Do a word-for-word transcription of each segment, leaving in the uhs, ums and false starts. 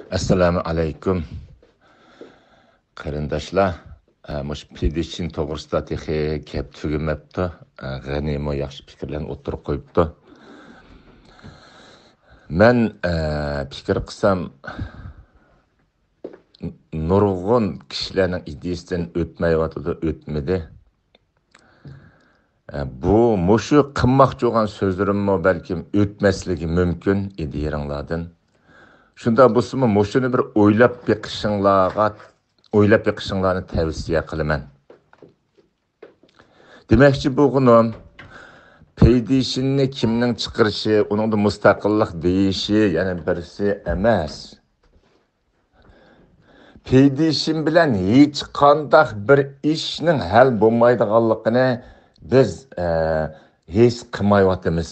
ئەسسالامۇ ئەلەيكۇم، قېرىنداشلار. ئە، مۇشۇ پېدىشىن توغرىسىدا تېخى گەپ تۈگىمەپتۇ. ئە، غەنىمۇ ياخشى پىكىرلەرنى ئوتتۇرىغا قويۇپتۇ. مەن، ئە، پىكىر قىلسام، نۇرغۇن كىشىلەرنىڭ ئىدىيىسىدىن ئۆتمەيۋاتىدۇ، ئۆتمىدى. ئە، بۇ، مۇشۇ قىلماقچى بولغان سۆزلىرىممۇ بەلكىم ئۆتمەسلىكى مۇمكىن ئىدىيەڭلاردىن. شۇنداق بولسىمۇ، مۇشۇنى بىر ئويلاپ بېقىشىڭلارغا، ئويلاپ بېقىشىڭلارنى تەۋسىيە قىلىمەن. دېمەكچى بولغىنىم، پېيدىشىننى كىمنىڭ چىقىرىشى، ئۇنىڭدا مۇستەقىللىق دېيىشى يەنە بىرسى ئەمەس. پېيدىشىن بىلەن ھېچقانداق بىر ئىشنىڭ ھەل بولمايدىغانلىقىنى بىز، ئە، ھېس قىلمايۋاتىمىز.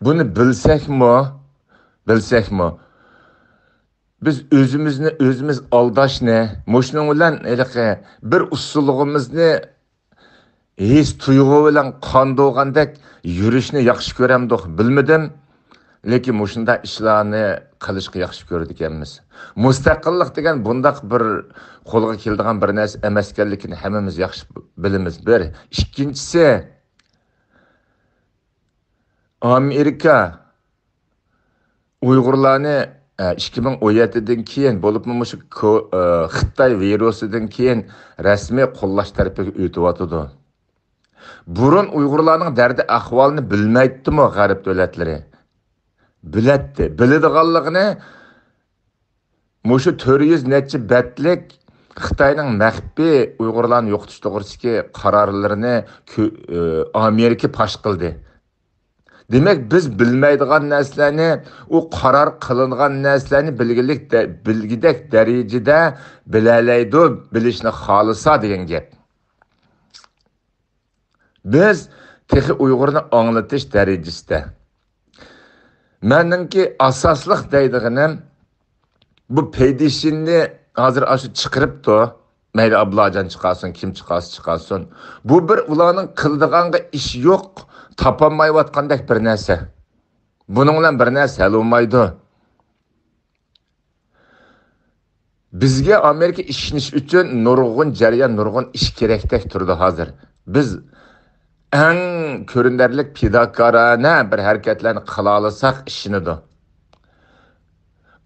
بۇنى بىلسەكمۇ، بىلسەكمۇ، بىز ئۆزىمىزنى ئۆزىمىز ئالداشنى، مۇشۇنىڭ بىلەن ھېلىقى بىر ئۇسسۇللۇقىمىزنى ھېس تۇيغۇ بىلەن قاندۇرغاندەك يۈرۈشنى ياخشى كۆرەمدۇق، بىلمىدىم. لېكىن مۇشۇنداق ئىشلارنى قىلىشقا ياخشى كۆرىدىكەنمىز. مۇستەقىللىق دېگەن بۇنداق بىر قولغا كېلىدىغان بىر نەرسە ئەمەسكەنلىكىنى ھەممىمىز ياخشى بىلىمىز. بىر. ئىككىنچىسى، ئامېرىكا ئۇيغۇرلارنى، ئە، ئىككى مىڭ ئون يەتتىدىن كېيىن، بولۇپمۇ مۇشۇ كو-، ئە، خىتاي ۋىرۇسىدىن كېيىن رەسمىي قوللاش تەرىپىگە ئۆتۈۋاتىدۇ. بۇرۇن ئۇيغۇرلارنىڭ دەردى ئەھۋالىنى بىلمەيتتىمۇ غەرب دۆلەتلىرى؟ بىلەتتى. بىلىدىغانلىقىنى مۇشۇ تۆت يۈز نەچچە بەتلىك خىتاينىڭ مەخپىي ئۇيغۇرلارنى يوقىتىش توغرىسىدىكى قارارلىرىنى كۆ-، ئە، ئامېرىكا پاش قىلدى. دېمەك، بىز بىلمەيدىغان نەرسىلەرنى ئۇ قارار قىلىنغان نەرسىلەرنى بىلگىلىك دە-، بىلگۈدەك دەرىجىدە بىلەلەيدۇ، بىلىشنى خالىسا دېگەن گەپ. بىز تېخى ئۇيغۇرنى ئاڭلىتىش دەرىجىسىدە. مەنىڭكى ئاساسلىق دەيدىغىنىم، بۇ پېيدىشىننى ھازىر ئاشۇ چىقىرىپتۇ. مەيلى ئابلاجان چىقارسۇن، كىم چىقارسا چىقارسۇن. بۇ بىر ئۇلارنىڭ قىلىدىغانغا ئىش يوق، تاپالمايۋاتقاندەك بىر نەرسە. بۇنىڭ بىلەن بىر نەرسە ھەل بولمايدۇ. بىزگە ئامېرىكا ئىشىنىش ئۈچۈن نۇرغۇن جەريان، نۇرغۇن ئىش كېرەكتەك تۇرىدۇ ھازىر. بىز ئەڭ كۆرۈنەرلىك پىداكارانە بىر ھەرىكەتلەرنى قىلالىساق ئىشىنىدۇ.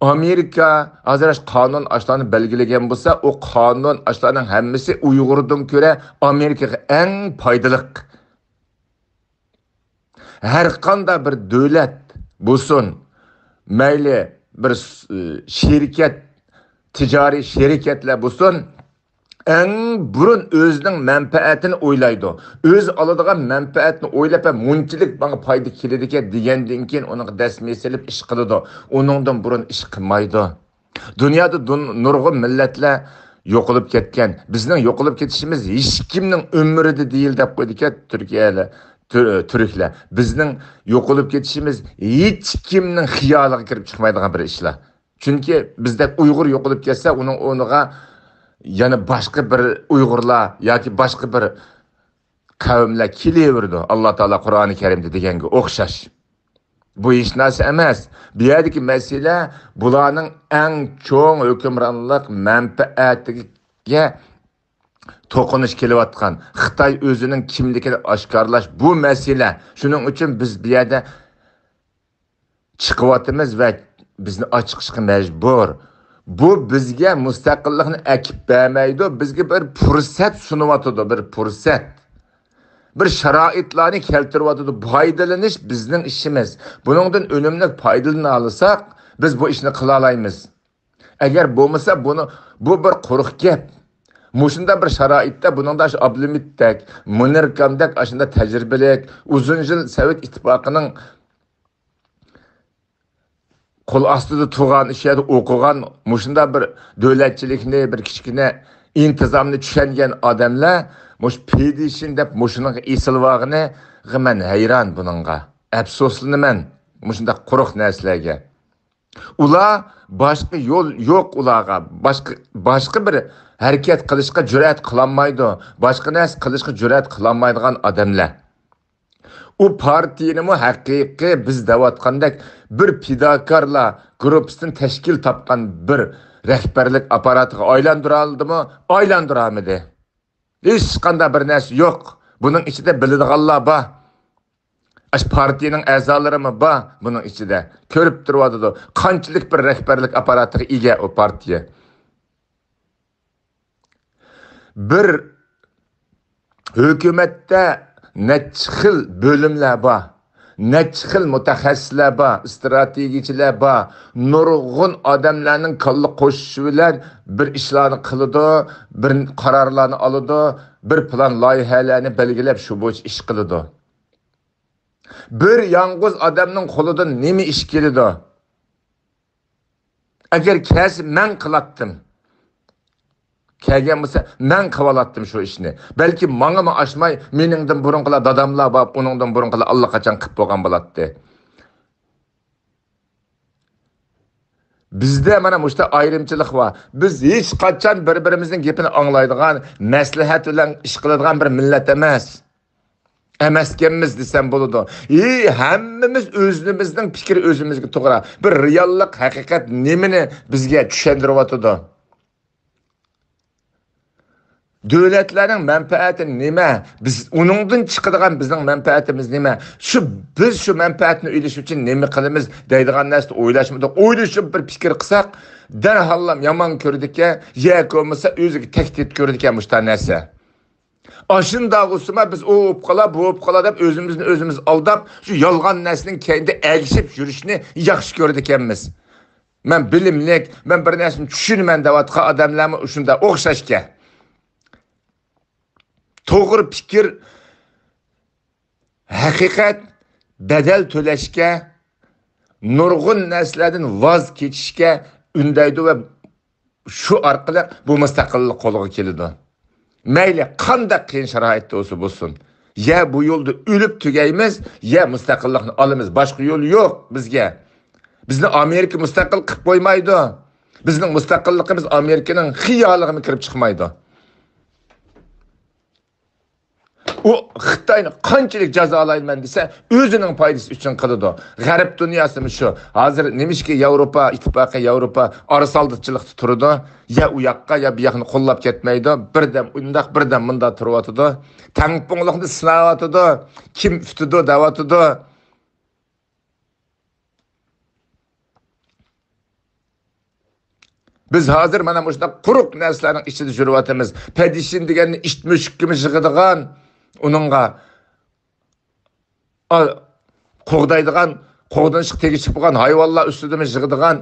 ئامېرىكا ھازىر قانۇن ئاشۇلارنى بەلگىلىگەن بولسا، ئۇ قانۇن ئاشۇلارنىڭ ھەممىسى ئۇيغۇردىن كۆرە ئامېرىكىغا ئەڭ پايدىلىق. ھەر قانداق بىر دۆلەت بولسۇن، مەيلى بىر س-، شىركەت، تىجارىي شىركەتلەر بولسۇن، ئەڭ بۇرۇن ئۆزىنىڭ مەنپەئەتىنى ئويلايدۇ. ئۆزى ئالىدىغان مەنپەئەتنى ئويلاپ، ھە، مۇنچىلىك ماڭا پايدا كېلىدىكەن دېگەندىن كېيىن ئۇنىڭغا دەسمىيە سېلىپ ئىش قىلىدۇ. ئۇنىڭدىن بۇرۇن ئىش قىلمايدۇ. دۇنيادا دۇن-، نۇرغۇن مىللەتلەر يوقىلىپ كەتكەن. بىزنىڭ يوقىلىپ كېتىشىمىز ھېچكىمنىڭ ئۆمرىدە دېيىل دەپ قويدىكەن تۈركىيەلەر، تۈ-، تۈركلەر. بىزنىڭ يوقىلىپ كېتىشىمىز ھېچكىمنىڭ خىيالىغا كىرىپ چىقمايدىغان بىر ئىشلار. چۈنكى بىزدەك ئۇيغۇر يوقىلىپ كەتسە، ئۇنىڭ ئورنىغا يەنە باشقا بىر ئۇيغۇرلار ياكى باشقا بىر قەۋملەر كېلىۋېرىدۇ. ئاللا تائالا قۇرئانى كەرىمدە دېگەنگە ئوخشاش. بۇ ھېچ نەرسە ئەمەس. بۇ يەردىكى مەسىلە بۇلارنىڭ ئەڭ چوڭ ھۆكۈمرانلىق مەنپەئەتىگە توقۇنۇش كېلىۋاتقان. خىتاي ئۆزىنىڭ كىملىكىنى ئاشكارىلاش، بۇ مەسىلە. شۇنىڭ ئۈچۈن بىز بۇ يەردە چىقىۋاتىمىز ۋە بىزنى ئاچىقىشقا مەجبۇر. بۇ بىزگە مۇستەقىللىقنى ئەكىپ بەرمەيدۇ، بىزگە بىر پۇرسەت سۇنۇۋاتىدۇ، بىر پۇرسەت. بىر شارائىتلارنى كەلتۈرۈۋاتىدۇ، پايدىلىنىش بىزنىڭ ئىشىمىز. بۇنىڭدىن ئۈنۈملۈك پايدىلىنالىساق، بىز بۇ ئىشنى قىلالايمىز. ئەگەر بولمىسا، بۇنى، بۇ بىر قۇرۇق گەپ. مۇشۇنداق بىر شارائىتتا بۇنىڭدا شۇ ئابلىمىتتەك، مۇنىركامدەك ئاشۇنداق تەجرىبىلىك، ئۇزۇن يىل سوۋېت ئىتتىپاقىنىڭ قول ئاستىدا تۇرغان، شۇ يەردە ئوقۇغان، مۇشۇنداق بىر دۆلەتچىلىكنى، بىر كىچىككىنە ئىنتىزامنى چۈشەنگەن ئادەملەر مۇشۇ پېدىشىن دەپ مۇشۇنىڭغا ئېسىلىۋالغىنىغا مەن ھەيران بۇنىڭغا. ئەپسۇسلىنىمەن مۇشۇنداق قۇرۇق نەرسىلەرگە. ئۇلار باشقا يول يوق ئۇلارغا. باشقا، باشقا بىر ھەرىكەت قىلىشقا جۈرئەت قىلالمايدۇ. باشقا نەرسە قىلىشقا جۈرئەت قىلالمايدىغان ئادەملەر. ئۇ پارتىيىنىمۇ ھەقىقىي بىز دەۋاتقاندەك بىر پىداكارلار گۇرۇپپىسىدىن تەشكىل تاپقان بىر رەھبەرلىك ئاپپاراتىغا ئايلاندۇرالدىمۇ؟ ئايلاندۇرالمىدى. ھېچقانداق بىر نەرسە يوق. بۇنىڭ ئىچىدە بىلىدىغانلار بار. ئاشۇ پارتىيىنىڭ ئەزالىرىمۇ بار بۇنىڭ ئىچىدە. كۆرۈپ تۇرۇۋاتىدۇ، قانچىلىك بىر رەھبەرلىك ئاپپاراتىغا ئىگە ئۇ پارتىيە. بىر ھۆكۈمەتتە نەچچە خىل بۆلۈملەر بار، نەچچە خىل مۇتەخەسسىسلەر بار، ئىستراتېگىيىچىلەر بار. نۇرغۇن ئادەملەرنىڭ كاللا قوشۇشى بىلەن بىر ئىشلارنى قىلىدۇ، بىر قارارلارنى ئالىدۇ، بىر پىلان لايىھەلەرنى بەلگىلەپ، شۇ بويىچە ئىش قىلىدۇ. بىر يالغۇز ئادەمنىڭ قولىدىن نېمە ئىش كېلىدۇ؟ ئەگەر كەلسە مەن قىلاتتىم. كەلگەن بولسا مەن قىلىۋالاتتىم شۇ ئىشنى. بەلكى ماڭىمۇ ئاشماي، مېنىڭدىن بۇرۇنقىلار، داداملار بار، ئۇنىڭدىن بۇرۇنقىلار ئاللىقاچان قىلىپ بولغان بولاتتى. بىزدە مانا مۇشۇنداق ئايرىمچىلىق بار. بىز ھېچقاچان بىر-بىرىمىزنىڭ گېپىنى ئاڭلايدىغان، مەسلىھەت بىلەن ئىش قىلىدىغان بىر مىللەت ئەمەس. ئەمەسكەنمىز دېسەم بولىدۇ. ھى، ھەممىمىز ئۆزىمىزنىڭ پىكرى ئۆزىمىزگە توغرا. بىر رېئاللىق، ھەقىقەت نېمىنى بىزگە چۈشەندۈرۈۋاتىدۇ؟ دۆلەتلەرنىڭ مەنپەئەتى نېمە؟ بىز، ئۇنىڭدىن چىقىدىغان بىزنىڭ مەنپەئەتىمىز نېمە؟ شۇ، بىز شۇ مەنپەئەتنى ئۆيلەش ئۈچۈن نېمە قىلىمىز دەيدىغان نەرسىنى ئويلاشمىدۇق. ئويلىشىپ بىر پىكىر قىلساق، دەرھاللا يامان كۆرىدىكەن، ياكى بولمىسا ئۆزىگە تەھدىت كۆرىدىكەن مۇشۇنداق نەرسە. ئاشۇنداق بولسىما بىز ئۇ بولۇپ قالا، بۇ بولۇپ قالا دەپ ئۆزىمىزنى ئۆزىمىز ئالداپ، شۇ يالغان نەرسىنىڭ كەينىدە ئەگىشىپ يۈرۈشنى ياخشى كۆرىدىكەنمىز. مەن بىلىملىك، مەن بىر نەرسىنى چۈشىنىمەن دەۋاتقان ئادەملەرمۇ شۇنداق ئوخشاشكەن. توغرا پىكىر، ھەقىقەت بەدەل تۆلەشكە، نۇرغۇن نەرسىلەردىن ۋاز كېچىشكە ئۈندەيدۇ ۋە شۇ ئارقىلىق بۇ مۇستەقىللىق قولغا كېلىدۇ. مەيلى قانداق قىيىن شارائىتتا بولسا بولسۇن، يا بۇ يولدا ئۆلۈپ تۈگەيمىز، يا مۇستەقىللىقنى ئالىمىز. باشقا يول يوق بىزگە. بىزنى ئامېرىكا مۇستەقىل قىلىپ قويمايدۇ. بىزنىڭ مۇستەقىللىقىمىز ئامېرىكىنىڭ خىيالىغىمۇ كىرىپ چىقمايدۇ. ئۇ خىتاينى قانچىلىك جازالايمەن دېسە، ئۆزىنىڭ پايدىسى ئۈچۈن قىلىدۇ. غەرب دۇنياسىمۇ شۇ. ھازىر نېمىشقا ياۋروپا ئىتتىپاقى، ياۋروپا ئارىسالدىچىلىقتا تۇرىدۇ؟ يا ئۇ ياققا، يا بۇ ياقنى قوللاپ كەتمەيدۇ. بىردەم ئۇنداق، بىردەم مۇنداق تۇرۇۋاتىدۇ. تەڭپۇڭلۇقنى سىناۋاتىدۇ. كىم ئۇتىدۇ دەۋاتىدۇ. بىز ھازىر مانا مۇشۇنداق قۇرۇق نەرسىلەرنىڭ ئىچىدە يۈرۈۋاتىمىز. پەدىشىن دېگەننى ئىت مۈشۈككىمۇ يىغىدىغان، ئۇنىڭغا، ئا، قوغدايدىغان، قوغدىنىشقا تېگىشلىك بولغان ھايۋانلار ئۈستىدىمۇ يىغىدىغان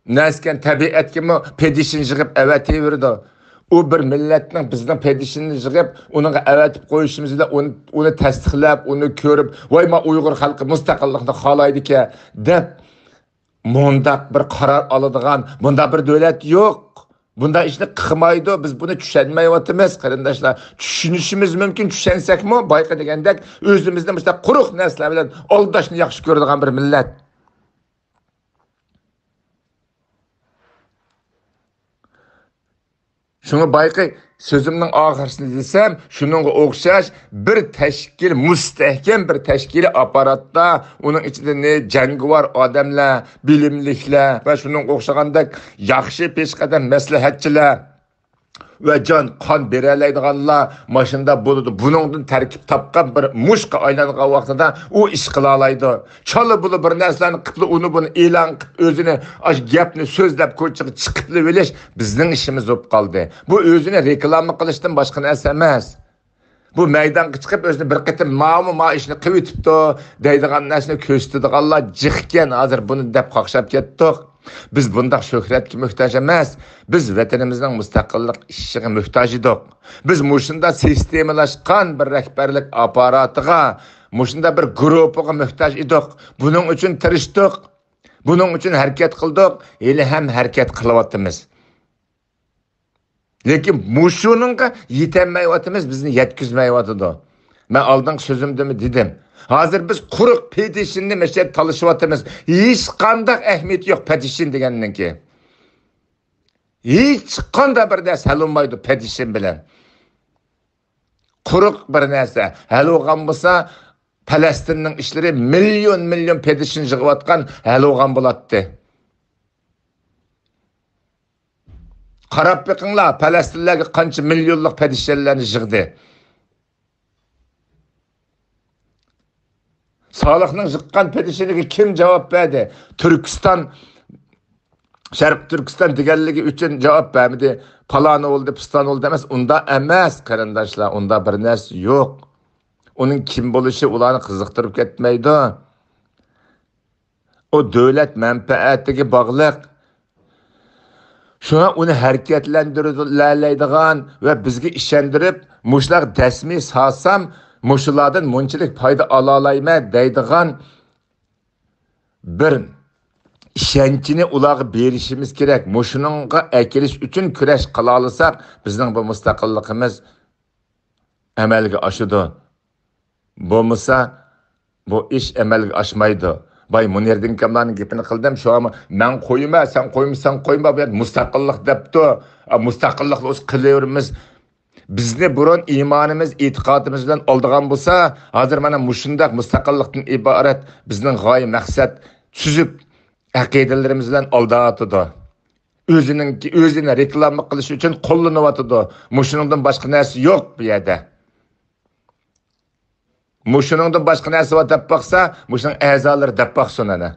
نەرسىكەن، تەبىئەتكىمۇ پەدىشىن يىغىپ ئەۋەتىۋېرىدۇ. ئۇ بىر مىللەتنىڭ بىزنىڭ پەدىشىنىنى يىغىپ، ئۇنىڭغا ئەۋەتىپ قويۇشىمىز بىلەن ئۇنى، ئۇنى تەستىقلاپ، ئۇنى كۆرۈپ، ۋاي، ما ئۇيغۇر خەلقى مۇستەقىللىقنى خالايدىكەن، دەپ، مۇنداق بىر قارار ئالىدىغان، مۇنداق بىر دۆلەت يوق. بۇنداق ئىشنى قىلمايدۇ. بىز بۇنى چۈشەنمەيۋاتىمىز، قېرىنداشلار. چۈشىنىشىمىز مۇمكىن، چۈشەنسەكمۇ، بايىقى دېگەندەك، ئۆزىمىزنى مۇشۇنداق قۇرۇق نەرسىلەر بىلەن ئالداشنى ياخشى كۆرىدىغان بىر مىللەت. شۇڭا بايىقى سۆزۈمنىڭ ئاخىرىسىنى دېسەم، شۇنىڭغا ئوخشاش بىر تەشكىل، مۇستەھكەم بىر تەشكىلىي ئاپپاراتتا، ئۇنىڭ ئىچىدە نى-، جەڭگىۋار ئادەملەر، بىلىملىكلەر ۋە شۇنىڭغا ئوخشىغاندەك ياخشى پېشقەدەم مەسلىھەتچىلەر ۋە جان، قان بېرەلەيدىغانلار ماشىنىدا بولىدۇ. بۇنىڭدىن تەركىب تاپقان بىر مۇشقا ئايلانغان ۋاقتىدا ئۇ ئىش قىلالايدۇ. چالا بۇلا بىر نەرسىلەرنى قىپلا ئۇنى بۇنى ئېلان قىپ، ئۆزىنى ئاشۇ گەپنى سۆزلەپ كوچىغا چىقىپلا ئېلىش بىزنىڭ ئىشىمىز بولۇپ قالدى. بۇ ئۆزىنى رېكلاما قىلىشتىن باشقا نەرسە ئەمەس. بۇ مەيدانغا چىقىپ ئۆزىنى بىر قېتىم ماۋۇ ما ئىشنى قىلىۋېتىپتۇ دەيدىغان نەرسىنى كۆرسىتىدىغانلار جىقكەن. ھازىر بۇنى دەپ قاقشاپ كەتتۇق. بىز بۇنداق شۆھرەتكە موھتاج ئەمەس. بىز ۋەتىنىمىزنىڭ مۇستەقىللىق ئىشىغا موھتاج ئىدۇق. بىز مۇشۇنداق سىستېمىلاشقان بىر رەھبەرلىك ئاپپاراتىغا، مۇشۇنداق بىر گۇرۇپپىغا موھتاج ئىدۇق. بۇنىڭ ئۈچۈن تىرىشتۇق. بۇنىڭ ئۈچۈن ھەرىكەت قىلدۇق. ھېلىھەم ھەرىكەت قىلىۋاتىمىز. لېكىن مۇشۇنىڭغا يېتەلمەيۋاتىمىز، بىزنى يەتكۈزمەيۋاتىدۇ. مەن ئالدىنقى سۆزۈمدىمۇ دېدىم. ھازىر بىز قۇرۇق پېتىشىننى مەشەدە تالىشىۋاتىمىز. ھېچقانداق ئەھمىيىتى يوق پېتىشىن دېگەننىڭكى. ھېچقانداق بىر نەرسە ھەل بولمايدۇ پېتىشىن بىلەن. قۇرۇق بىر نەرسە ھەل بولغان بولسا، پەلەستىننىڭ ئىشلىرى مىليون، مىليون پېدىشىن يىغىۋاتقان ھەل بولغان بولاتتى. قاراپ بېقىڭلار، پەلەستىنلەرگە قانچە مىليونلۇق پېدىشىنلەرنى يىغدى. سالىھنىڭ يىغقان پېدىشىنىگە كىم جاۋاب بەردى؟ تۈركىستان، شەرقىي تۈركىستان دېگەنلىكى ئۈچۈن جاۋاب بەرمىدى. پالانى بولدى، پىستانى بولدى ئەمەس، ئۇنداق ئەمەس، قېرىنداشلار، ئۇنداق بىر نەرسە يوق. ئۇنىڭ كىم بولۇشى ئۇلارنى قىزىقتۇرۇپ كەتمەيدۇ. ئۇ دۆلەت مەنپەئەتىگە باغلىق. شۇڭا ئۇنى ھەرىكەتلەندۈرەلەيدىغان ۋە بىزگە ئىشەندۈرۈپ، مۇشۇلار دەسمىي سالسام، مۇشۇلاردىن مۇنچىلىك پايدا ئالالايمەن دەيدىغان بىر ئىشەنچنى ئۇلارغا بېرىشىمىز كېرەك. مۇشۇنىڭغا ئەكېلىش ئۈچۈن كۈرەش قىلالىساق، بىزنىڭ بۇ مۇستەقىللىقىمىز ئەمەلگە ئاشىدۇ. بولمىسا، بۇ ئىش ئەمەلگە ئاشمايدۇ. باي مۇنىردىن كاملارنىڭ گېپىنى قىلدىم، شۇڭا مەن قويما، سەن قويما، سەن قويما، بۇ يەردە مۇستەقىللىق دەپتۇ. ئا، مۇستەقىللىق بولسا قىلىۋېرىمىز. بىزنى بۇرۇن ئىمانىمىز، ئېتىقادىمىز بىلەن ئالدىغان بولسا، ھازىر مانا مۇشۇنداق مۇستەقىللىقتىن ئىبارەت بىزنىڭ غايە، مەقسەت تۈزۈپ، ئەقىدىلىرىمىز بىلەن ئالداۋاتىدۇ. ئۆزىنىڭكى، ئۆزىنى رېكلاما قىلىش ئۈچۈن قوللىنىۋاتىدۇ. مۇشۇنىڭدىن باشقا نەرسە يوق بۇ يەردە. مۇشۇنىڭدىن باشقا نەرسە بار دەپ باقسا، مۇشۇنىڭ ئەزالىرى دەپ باقسۇن ئەنە.